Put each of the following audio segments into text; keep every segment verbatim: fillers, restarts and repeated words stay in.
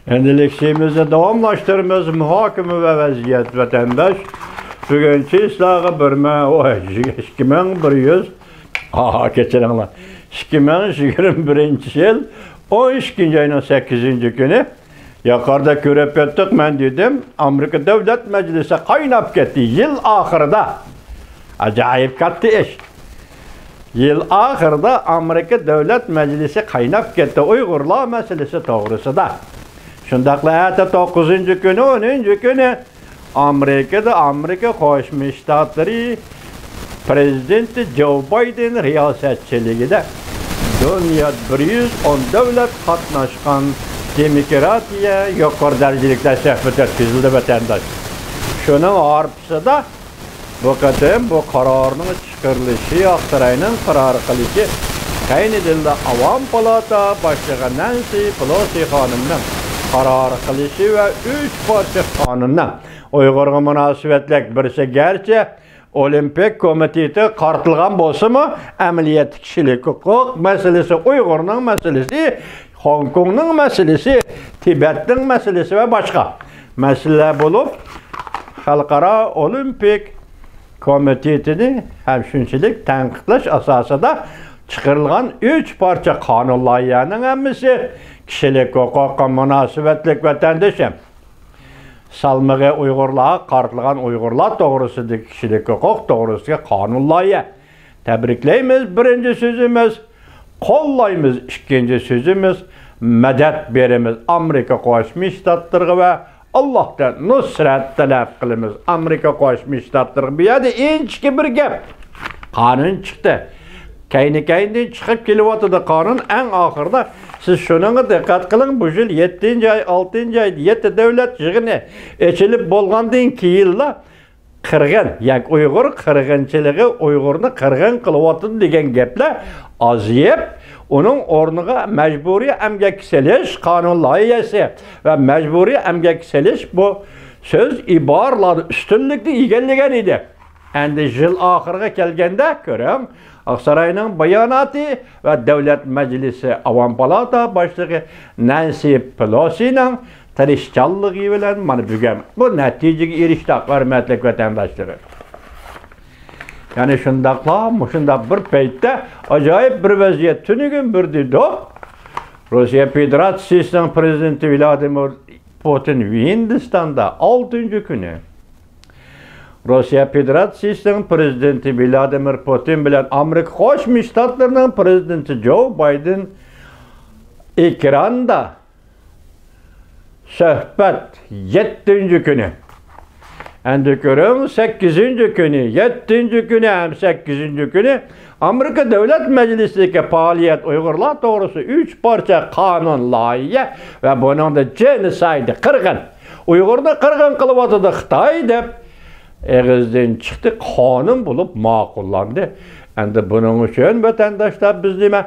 ئەمدى لېكسىيىمىزنى داۋاملاشتۇرىمىز. مۇھاكىمە ۋە ۋەزىيەت، ۋەتەنداش. بۈگۈن چىسلاغا بىر مىڭ، ئوي، ئىككى مىڭ بىر يۈز، ئاھا، كەچۈرۈڭلار. ئىككى مىڭ يىگىرمە بىرىنچى يىل ئون ئىككىنچى ئاينىڭ سەككىزىنچى كۈنى. يۇقىرىدا كۆرۈپ ئۆتتۇق، مەن دېدىم، ئامېرىكا دۆلەت مەجلىسى قايناپ كەتتى يىل ئاخىرىدا. ئاجايىپ كاتتا ئىش. يىل ئاخىرىدا ئامېرىكا دۆلەت مەجلىسى قايناپ كەتتى ئۇيغۇرلار مەسىلىسى توغرىسىدا. شۇنداقلا ئەتە توققۇزىنچى كۈنى، ئونىنچى كۈنى ئامېرىكىدا ئامېرىكا قوشما شتاتلىرى پرېزىدېنتى جو بايدېن رىياسەتچىلىكىدە دۇنيا بىر يۈز ئون دۆلەت قاتناشقان دېموكراتىيە يۇقىرى دەرىجىلىك سۆھبەت ئۆتكۈزۈلدى، ۋەتەنداش. شۇنىڭ ھارپىسىدا بۇ قېتىم بۇ قارارنىڭ چىقىرىلىشى، ئاقساراينىڭ قارار قىلىشى كەينىدىنلا ئاۋام پالاتا باشلىقى نەنسى پېلوسى خانىمنىڭ قارار قىلىشى ۋە ئۈچ پارچە قانۇننىڭ ئۇيغۇرغا مۇناسىۋەتلىك بىرسى، گەرچە ئولىمپىك كومىتېتى قارىتىلغان بولسىمۇ، ئەمەلىيەتتە كىشىلىك ھوقۇق مەسىلىسى، ئۇيغۇرنىڭ مەسىلىسى، خوڭكوڭنىڭ مەسىلىسى، تىبەتنىڭ مەسىلىسى ۋە باشقا مەسىلىلەر بولۇپ، خەلقئارا ئولىمپىك كومىتېتىنى ھەم شۇنچىلىك تەنقىدلەش ئاساسىدا چىقىرىلغان ئۈچ پارچە قانۇن لايىھەنىڭ ھەممىسى كىشىلىك ھوقۇققا مۇناسىۋەتلىك، ۋەتەندىشىم. سالمىقى ئۇيغۇرلارغا قارىتىلغان ئۇيغۇرلار توغرىسىدىكى كىشىلىك ھوقۇق توغرىسىدىكى قانۇن لايىھە. تەبرىكلەيمىز، بىرىنچى سۆزىمىز. قوللايمىز، ئىككىنچى سۆزىمىز. مەدەت بېرىمىز ئامېرىكا قوشما شتاتلىرىغا ۋە ئاللاھتىن نۇسرەت تەلەپ قىلىمىز ئامېرىكا قوشما شتاتلىرىغا. بۇ يەردە ئىنچىكە بىر گەپ. قانۇن چىقتى. كەينى-كەينىدىن چىقىپ كېلىۋاتىدۇ قانۇن. ئەڭ ئاخىرىدا سىز شۇنىڭغا دىققەت قىلىڭ، بۇ يىل يەتتىنچى ئاي، ئالتىنچى ئايدا يەتتە دۆلەت يىغىنى ئېچىلىپ بولغاندىن كېيىنلا قىرغىن، ياكى ئۇيغۇر قىرغىنچىلىقى، ئۇيغۇرنى قىرغىن قىلىۋاتىدۇ دېگەن گەپلەر ئازىيىپ، ئۇنىڭ ئورنىغا مەجبۇرىي ئەمگەككە سېلىش قانۇن لايىھەسى ۋە مەجبۇرىي ئەمگەككە سېلىش بۇ سۆز ئىبارىلەردە ئۈستۈنلۈكنى ئىگىلىگەن ئىدى. ئەمدى يىل ئاخىرىغا كەلگەندە كۆرۈڭ، ئاقساراينىڭ باياناتى ۋە دۆلەت مەجلىسى ئاۋام پالاتا باشلىقى نەنسى پېلوسىنىڭ تىرىشچانلىقى بىلەن مانا بۈگۈن بۇ نەتىجىگە ئېرىشتۇق، ھۆرمەتلىك ۋەتەنداشلىرىم. يەنى شۇنداقلا مۇشۇنداق بىر پەيتتە ئاجايىپ بىر ۋەزىيەت تۈنۈگۈن بىر دېدۇق. روسىيە فېدېراتسىيىسىنىڭ پرېزىدېنتى ۋلادىمىر پۇتىن ھىندىستاندا ئالتىنچى كۈنى روسىيە فېدېراتسىيىسىنىڭ پرېزىدېنتى ۋلادىمىر پۇتىن بىلەن ئامېرىكا قوشما شتاتلىرىنىڭ پرېزىدېنتى جو بايدېن ئېكراندا سۆھبەت، يەتتىنچى كۈنى. ئەمدى كۆرۈڭ، سەككىزىنچى كۈنى، يەتتىنچى كۈنى ھەم سەككىزىنچى كۈنى ئامېرىكا دۆلەت مەجلىسىدىكى پائالىيەت ئۇيغۇرلار توغرىسىدا ئۈچ پارچە قانۇن لايىھە ۋە بۇنىڭدا جېنوسايد، قىرغىن، ئۇيغۇرنى قىرغىن قىلىۋاتىدۇ خىتاي دەپ ئېغىزدىن چىقتى، قانۇن بولۇپ ماقۇللاندى. ئەمدى بۇنىڭ ئۈچۈن ۋەتەنداشلار بىز نېمە؟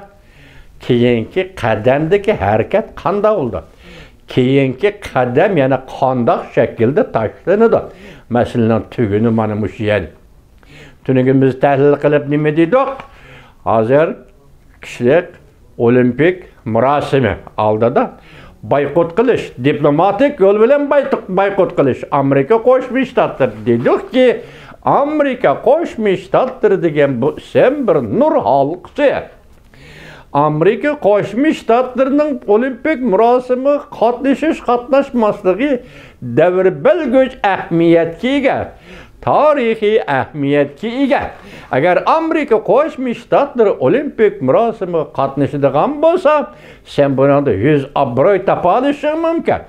كېيىنكى قەدەمدىكى ھەرىكەت قانداق بولىدۇ؟ كېيىنكى قەدەم يەنە قانداق شەكىلدە تاشلىنىدۇ؟ مەسىلىنىڭ تۈگۈنى مانا مۇشۇ يەر. تۈنۈگۈن بىز تەھلىل قىلىپ نېمە دېدۇق؟ ھازىر كىشىلىك ئولىمپىك مۇراسىمى ئالدىدا بايقۇت قىلىش، دىپلوماتىك يول بىلەن بايتۇق-، بايقۇت قىلىش. ئامېرىكا قوشما شتاتلىرى دېدۇقكى، ئامېرىكا قوشما شتاتلىرى دېگەن بۇ ئىسىم بىر نۇر ھالقىسى. ئامېرىكا قوشما شتاتلىرىنىڭ ئولىمپىك مۇراسىمىغا قاتنىشىش، قاتناشماسلىقى دەۋر بەلگۈلۈك ئەھمىيەتكە ئىگە، تارىخىي ئەھمىيەتكە ئىگە. ئەگەر ئامېرىكا قوشما شتاتلىرى ئولىمپىك مۇراسىمىغا قاتنىشىدىغان بولسا، سەن بۇنىڭدا يۈز ئابروي تاپالىشىڭ مۇمكىن.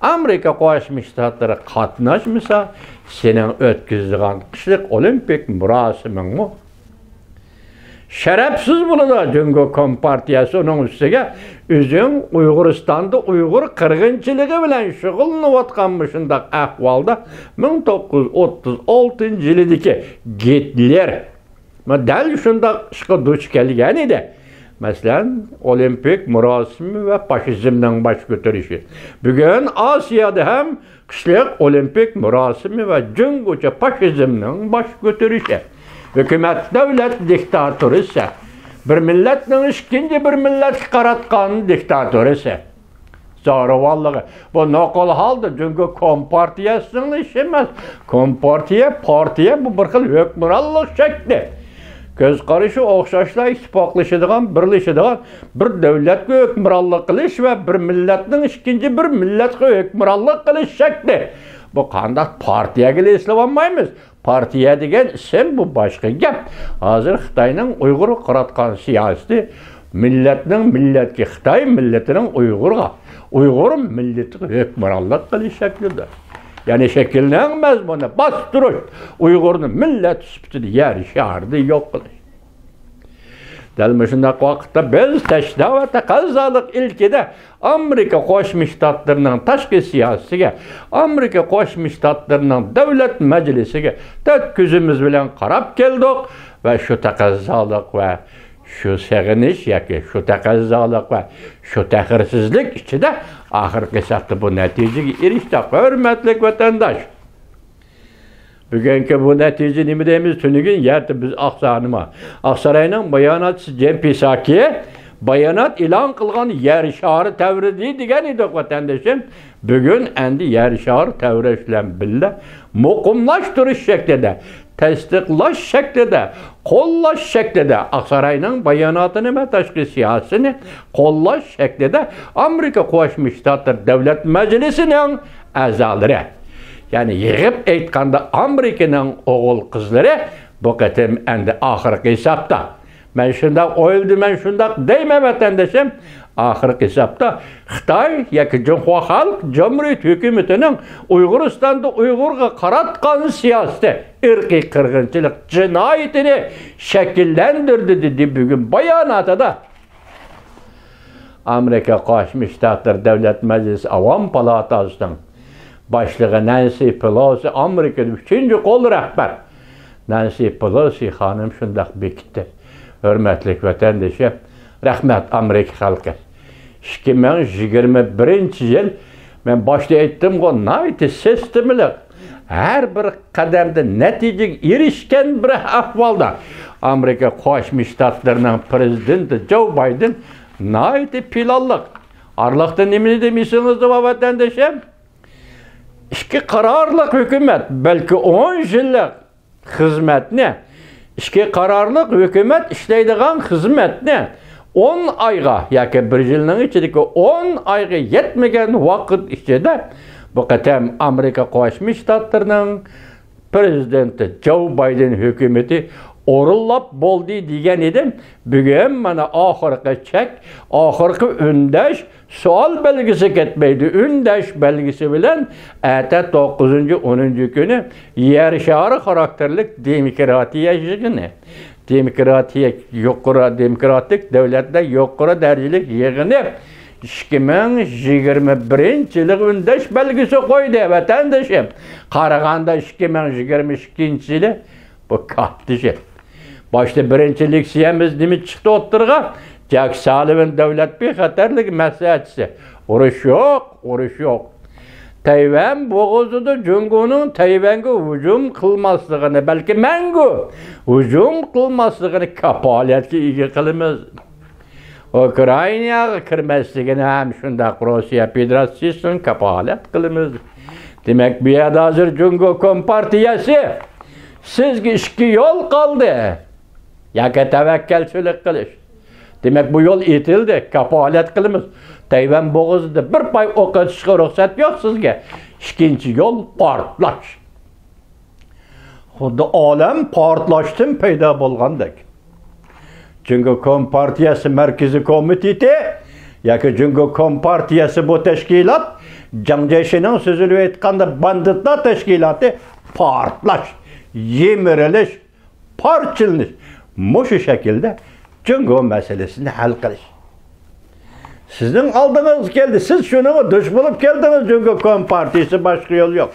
ئامېرىكا قوشما شتاتلىرى قاتناشمىسا، سېنىڭ ئۆتكۈزىدىغان قىشلىق ئولىمپىك مۇراسىمىڭمۇ شەرەپسىز بولىدۇ. جۇڭگو كومپارتىيەسى ئۇنىڭ ئۈستىگە ئۆزۈڭ ئۇيغۇرىستاندا ئۇيغۇر قىرغىنچىلىقى بىلەن شۇغۇللىنىۋاتقان مۇشۇنداق ئەھۋالدا مىڭ توققۇز يۈز ئوتتۇز ئالتىنچى يىلىدىكى گىتلېر دەل شۇنداق ئىشقا دۇچ كەلگەن ئىدى. مەسىلەن، ئولىمپىك مۇراسىمى ۋە پاشىزمنىڭ باش كۆتۈرۈشى. بۈگۈن ئاسىيادا ھەم قىشلىق ئولىمپىك مۇراسىمى ۋە جۇڭگوچە پاشىزمنىڭ باش كۆتۈرۈشى. ھۆكۈمەت دۆلەت دىكتاتورىسى. بىر مىللەتنىڭ ئىككىنچى بىر مىللەتكە قاراتقان دىكتاتورىسى. زورىۋاللىقى. بۇ نوقۇل ھالدا جۇڭگو كومپارتىيەسىنىڭ ئىشى ئەمەس. كومپارتىيە، پارتىيە، بۇ بىر خىل ھۆكۈمرانلىق شەكلى. كۆز قارىشى ئوخشاشلا ئىتتىپاقلىشىدىغان، بىرلىشىدىغان، بىر دۆلەتكە ھۆكۈمرانلىق قىلىش ۋە بىر مىللەتنىڭ ئىككىنچى بىر مىللەتكە ھۆكۈمرانلىق قىلىش شەكلى. بۇ قانداق پارتىيەگىلا ئېسىلىۋالمايمىز؟ پارتىيە دېگەن ئىسىم، بۇ باشقا گەپ. ھازىر خىتاينىڭ ئۇيغۇرغا قاراتقان سىياسىتى مىللەتنىڭ مىللەتكە، خىتاي مىللىتىنىڭ ئۇيغۇرغا، ئۇيغۇر مىللىتىگە ھۆكۈمرانلىق قىلىش شەكلىدۇر. يەنى شەكىلنىڭ مەزمۇنى باستۇرۇش، ئۇيغۇرنى مىللەت سۈپىتىدە يەر شارىدا يوق قىلىش. دەل مۇشۇنداق ۋاقىتتا بىز تەشنا ۋە تەقەززالىق ئىلكىدە ئامېرىكا قوشما شتاتلىرىنىڭ تاشقى سىياسىتىگە، ئامېرىكا قوشما شتاتلىرىنىڭ دۆلەت مەجلىسىگە تۆت كۆزىمىز بىلەن قاراپ كەلدۇق ۋە شۇ تەقەززالىق ۋە شۇ سېغىنىش ياكى شۇ تەقەززالىق ۋە شۇ تەخىرسىزلىك ئىچىدە ئاخىرقى ھېسابتا بۇ نەتىجىگە ئېرىشتۇق، ھۆرمەتلىك ۋەتەنداش. بۈگۈنكى بۇ نەتىجە نېمە دەيمىز؟ تۈنۈگۈن يەتتە بىز ئاقسانىما. ئاقساراينىڭ باياناتچىسى جېن پىساكى بايانات ئېلان قىلغان يەر شارى تەۋرىدى دېگەن ئىدۇق، ۋەتەندىشىم. بۈگۈن ئەمدى يەر شارى تەۋرەش بىلەن بىللە مۇقىملاشتۇرۇش شەكلىدە، تەستىقلاش شەكلىدە، قوللاش شەكلىدە، ئاقساراينىڭ باياناتىنى ۋە تاشقى سىياسىتىنى قوللاش شەكلىدە ئامېرىكا قوشما شتاتلىرى دۆلەت مەجلىسىنىڭ ئەزالىرى، يەنى يىغىپ ئېيتقاندا ئامېرىكىنىڭ ئوغۇل قىزلىرى بۇ قېتىم ئەمدى ئاخىرقى ھېسابتا، مەن شۇنداق ئويلىدىم، مەن شۇنداق دەيمەن، ۋەتەندىشىم، ئاخىرقى ھېسابتا خىتاي ياكى جۇڭخۇا خەلق جۇمھۇرىيىتى ھۆكۈمىتىنىڭ ئۇيغۇرىستاندا ئۇيغۇرغا قاراتقان سىياسىتى، ئىرقىي قىرغىنچىلىق جىنايىتىنى شەكىللەندۈردى، دېدى بۈگۈن باياناتىدا ئامېرىكا قوشما شتاتلىرى دۆلەت مەجلىسى ئاۋام پالاتاسىنىڭ باشلىقى نەنسى پېلوسى، ئامېرىكىدا ئۈچىنچى قول رەھبەر نەنسى پېلوسى خانىم شۇنداق بېكىتتى. ھۆرمەتلىك ۋەتەندىشىم، رەھمەت ئامېرىكا خەلقى. ئىككى مىڭ يىگىرمە بىرىنچى يىل، مەن باشتا ئېيتتىمغۇ، ناھايىتى سىستېمىلىق، ھەر بىر قەدەمدە نەتىجىگە ئېرىشكەن بىر ئەھۋالدا ئامېرىكا قوشما شتاتلىرىنىڭ پىرېزىدېنتى جو بايدېن ناھايىتى پىلانلىق. ئارىلىقتا نېمىنى دېمىسىڭىز، ۋەتەندىشىم، ئىككى قارارلىق ھۆكۈمەت، بەلكى ئون يىللىق خىزمەتنى، ئىككى قارارلىق ھۆكۈمەت ئىشلەيدىغان خىزمەتنى ئون ئايغا ياكى بىر يىلنىڭ ئىچىدىكى ئون ئايغا يەتمىگەن ۋاقىت ئىچىدە بۇ قېتىم ئامېرىكا قوشما شتاتلىرىنىڭ پىرېزىدېنتى جو بايدېن ھۆكۈمىتى ئورۇنلاپ بولدى دېگەن ئىدىم. بۈگۈن مانا ئاخىرقى چەك، ئاخىرقى ئۈندەش، سوئال بەلگىسى كەتمەيدۇ. ئۈندەش بەلگىسى بىلەن ئەتە توققۇزىنچى، ئونىنچى كۈنى يەر شارى خاراكتېرلىك دېموكراتىيە يىغىنى، دېموكراتىيە يۇقىرى، دېموكراتىك دۆلەتلەر يۇقىرى دەرىجىلىك يىغىنى ئىككى مىڭ يىگىرمە بىرىنچى يىلىغا ئۈندەش بەلگىسى قويدى، ۋەتەندىشىم. قارىغاندا ئىككى مىڭ يىگىرمە ئىككىنچى يىلى بۇ كاتتا ئىش. باشتا بىرىنچى لېكسىيەمىز نېمە چىقتى ئوتتۇرىغا؟ جاك سالىۋان دۆلەت بىخەتەرلىكى مەسلىھەتچىسى. ئۇرۇش يوق، ئۇرۇش يوق. تەيۋەن بوغۇزىدا جۇڭگونىڭ تەيۋەنگە ھۇجۇم قىلماسلىقىنى، بەلكى مەڭگۈ ھۇجۇم قىلماسلىقىنى كاپالەتكە ئىگە قىلىمىز. ئۇكرائىناغا كىرمەسلىكىنى ھەم شۇنداق روسىيە فېدېراتسىيىسىنىڭ كاپالەت قىلىمىز. دېمەك، بۇ يەردە ھازىر جۇڭگو كومپارتىيەسى سىزگە ئىككى يول قالدى. ياكى تەۋەككەلچىلىك قىلىش. دېمەك، بۇ يول ئېتىلدى، كاپالەت قىلىمىز. تەيۋەن بوغۇزىدا بىر پاي ئوق ئېتىشقا رۇخسەت يوق سىزگە. ئىككىنچى يول پارتلاش. خۇددى ئالەم پارتلاشتىن پەيدا بولغاندەك. جۇڭگو كومپارتىيەسى مەركىزىي كومىتېتى ياكى جۇڭگو كومپارتىيەسى بۇ تەشكىلات، جاڭ جيېشىنىڭ سۆزىنى ئېيتقاندا باندىتلار تەشكىلاتى، پارتلاش، يىمىرىلىش، پارچىلىنىش، مۇشۇ شەكىلدە جۇڭگو مەسىلىسىنى ھەل قىلىش. سىزنىڭ ئالدىڭىزغا كەلدى، سىز شۇنىڭغا دۇچ بولۇپ كەلدىڭىز، جۇڭگو كومپارتىيىسى، باشقا يول يوق.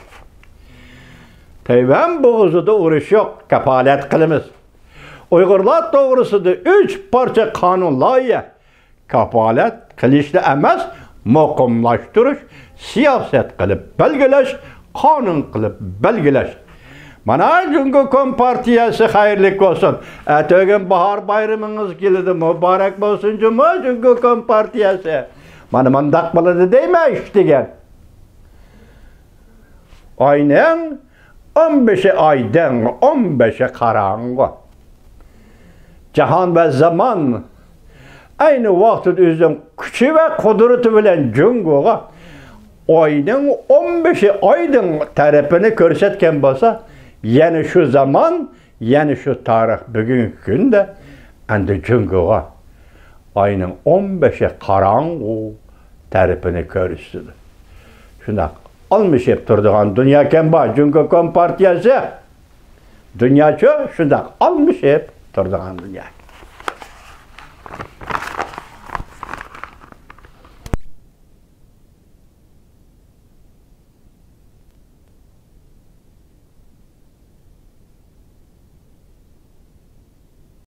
تەيۋەن بوغۇزىدا ئۇرۇش يوق، كاپالەت قىلىمىز. ئۇيغۇرلار توغرىسىدا ئۈچ پارچە قانۇن لايىھە، كاپالەت قىلىشلا ئەمەس، مۇقىملاشتۇرۇش، سىياسەت قىلىپ بەلگىلەش، قانۇن قىلىپ بەلگىلەش. مانا جۇڭگو كومپارتىيەسى خەيرلىك بولسۇن. ئەتىگۈن باھار بايرىمىڭىز كېلىدۇ، مۇبارەك بولسۇن جۇمۇ جۇڭگو كومپارتىيەسى. مانا مۇنداق بولىدۇ دەيمەن ئىش دېگەن. ئاينىڭ ئون بەشى ئايدىڭ، ئون بەشى قاراڭغۇ. جاھان ۋە زامان ئەينى ۋاقىتتا ئۆزىنىڭ كۈچى ۋە قۇدرىتى بىلەن جۇڭگوغا ئاينىڭ ئون بەشى ئايدىڭ تەرىپىنى كۆرسەتكەن بولسا، يەنە شۇ زامان، يەنە شۇ تارىخ بۈگۈنكى كۈندە ئەندى جۇڭگوغا ئاينىڭ ئون بەشى قاراڭغۇ تەرىپىنى كۆرسىتىدۇ. شۇنداق ئالمىشىپ تۇرىدىغان دۇنياكەن بار جۇڭگو كومپارتىيەسى. دۇنياچۇ شۇنداق ئالمىشىپ تۇرىدىغان دۇنيا.